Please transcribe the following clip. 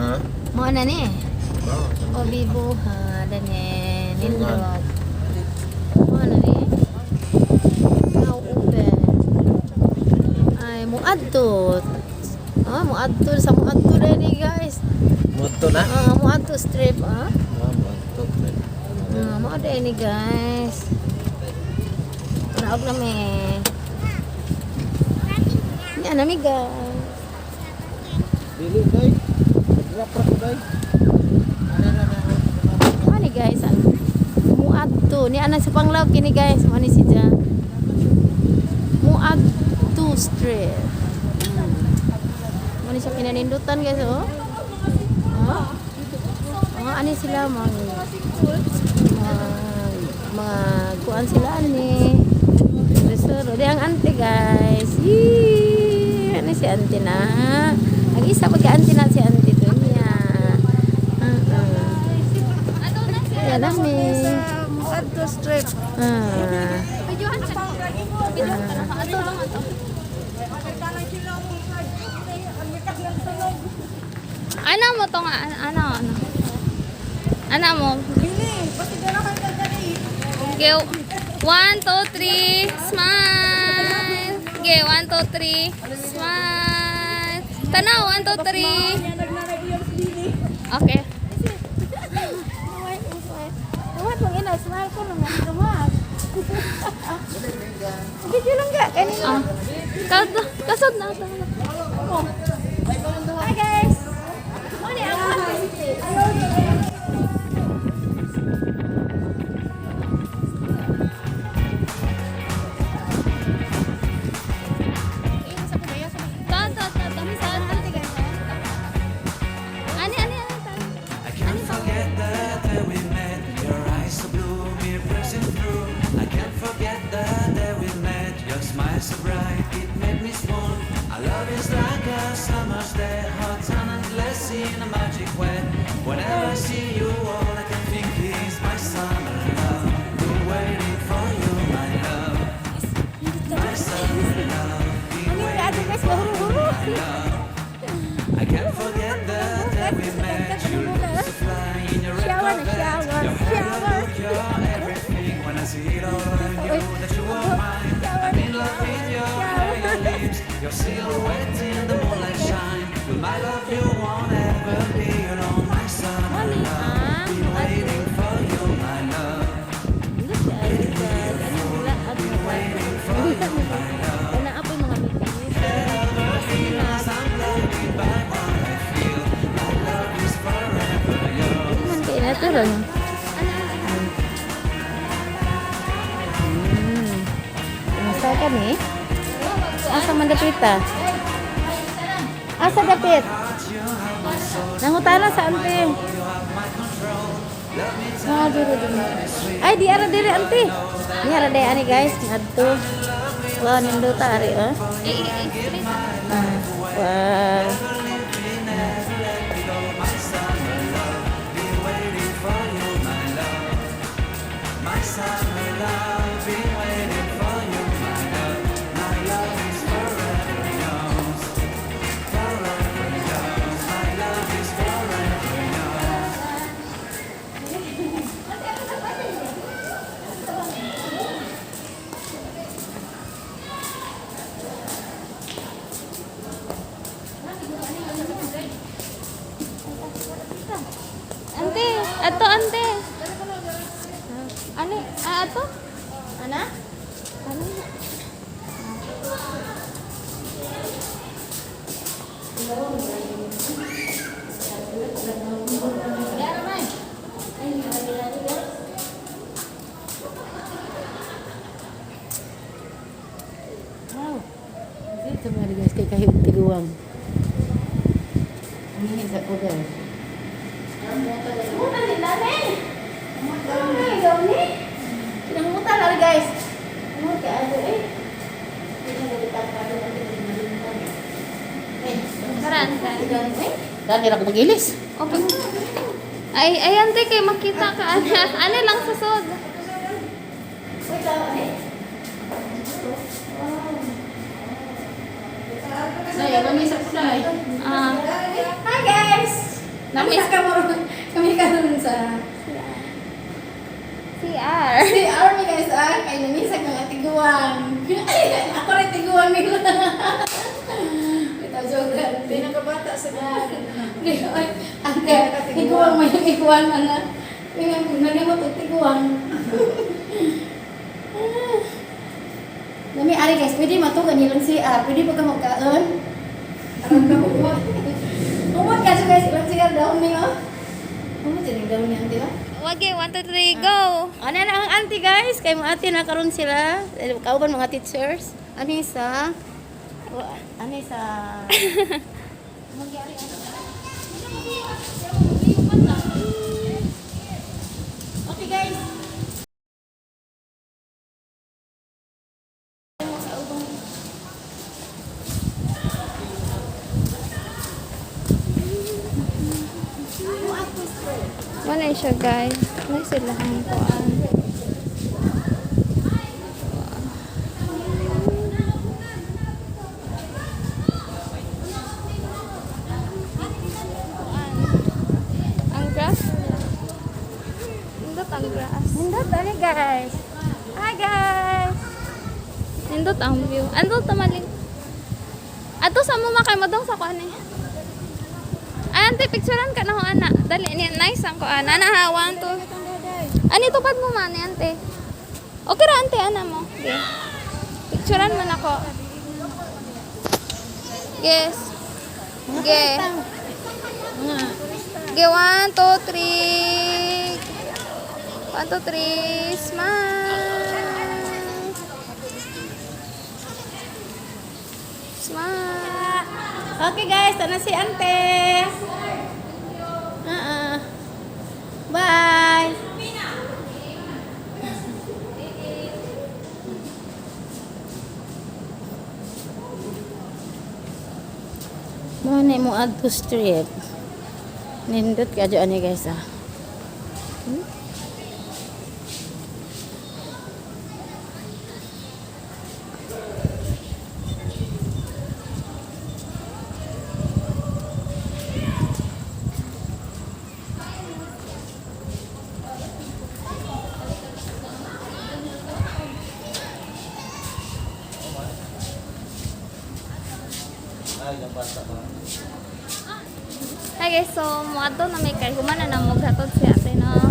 Ha? Mo na ni. Oh, O bibo ha dani nindot. Mo na ni. Now open. Ay muadto. Ah, muadto sa muadto ni guys. Moto na? Ah, muadto strip ah. Ah, moto. Ah, mo ni guys. Naog na mi. Yan na mi guys. Dili day. Drop ra ko day. Ano guys, ang muadto ni ana sa panglaw kini guys, mo ni siya. Muadto Street. Mo ni siya pinanindutan guys oh. Oh. Oh, ani sila mga kuan sila ani. Resoro. Di ang ante guys. Yee! Ano si ante na? Ang isa pag ante na si ante to niya. Yan namin. Muadto Strip. Ah. Ato lang ato. Ano mo to nga? Ano, ano? Ano mo? Bili, basta gano'n ka kagani. Okay. One, two, three. Smile. Okay, one, two, three. Smile. Tanaw, one, two, three. Okay. Tumat mong ina, smile ko naman. Tumat. Video lang ka. Kanina. Ah. Kasod na. Hi guys. Muna ang Muadto Street. To, to, to, to. To, to. Ani, ani, ani. To. I can't forget the day we met. Your eyes so blue, me pressing through. I can't forget the day we met. Your smile so bright, it made me swoon. Our love is like a summer's day, hot and endless in a magic way. Whenever I see you, all I can think is my summer love. Been waiting for you, my love. My summer love. Been Ano waiting ate guys, mahuro-huro. I can't forget the day we met. You looked so fly in your red Shower na, Corvette. shower, Your hair, your shower. look, your everything. When I see it all, I knew that you were mine. I'm in love with your hair, your lips, your silhouette in the moonlight shine. With my love, you won't ever be alone. My summer love, been waiting for you, my love. Ano siya, guys? Ano wala at Wala apoy mga meeting. Man kay na to ron. Kumusta ka ni? Asa man dapit ah? Asa dapit? Nangutana sa ante. Ah, diri diri. Ay, di ara diri ante. Di ara di ani guys, ngadto. Wow, nindota ari oh. Eh, eh, eh, straight. Ah, wow. My summer love, been waiting for you, my love. My love is forever yours. Forever yours. My love is forever yours. Ante, ato, ante. Ani, ah, ato? Ana? Ano? Wow. Dito mga guys kay kahit tiguang. Ang sa ko guys. Muta ni namin. Ay, gawni. Kinangutan na guys. Ano kay ano eh? Tara, ante. Dahil ako magilis. Open. Ay, ay, ante, kay makita ka. Ani, ani lang sa sod. Ay, mami sa kulay. Ah. Hi guys! Namiss ka mo ron. Kami karon sa CR. si Army, guys, ah, kay namisag ng atiguan. Ako rin tiguan nila. Ito joke. Pinakabata sa Di ay ante, tiguan mo yung iguan man na. Yung nalimot og tiguan. Nami ari, guys, pwede matugan nilang CR, pwede pa ka magkaon. Aron ka umot. Umot kasi, guys, ilang CR daw ni oh. Umot din daw ni ante ba? Wage, 1, 2, 3, go! Ano na ang auntie, guys, kay mga ate na karon sila, eh, kauban mga teachers. Ano isa? Ano isa? Okay, guys. Wala siya, guys. May sila ang kuan. Ang grass. Nindot ang grass. Nindot ani, guys. Hi, guys. Nindot ang view. Ando tamaling. Ato sa mo makay madong sa kuan eh. Ay, ante, picturean ka na ho, ana. Dali, ni nice ang kuan. Ana ha, one, two. Ani, tupad mo man, eh, ante. Okay ra, ante, ana mo. Okay. Picturean mo na ko. Yes. Okay. Okay, one, two, three. One, two, three. Smile. Smile. Okay, guys, tana si ante. Ah. Bye. Mo na mo adto street. Nindot ka ani, guys, ah. Ay, ilang bata pa. Hi guys, so moadto na may kay humana na mo gatod si ate no.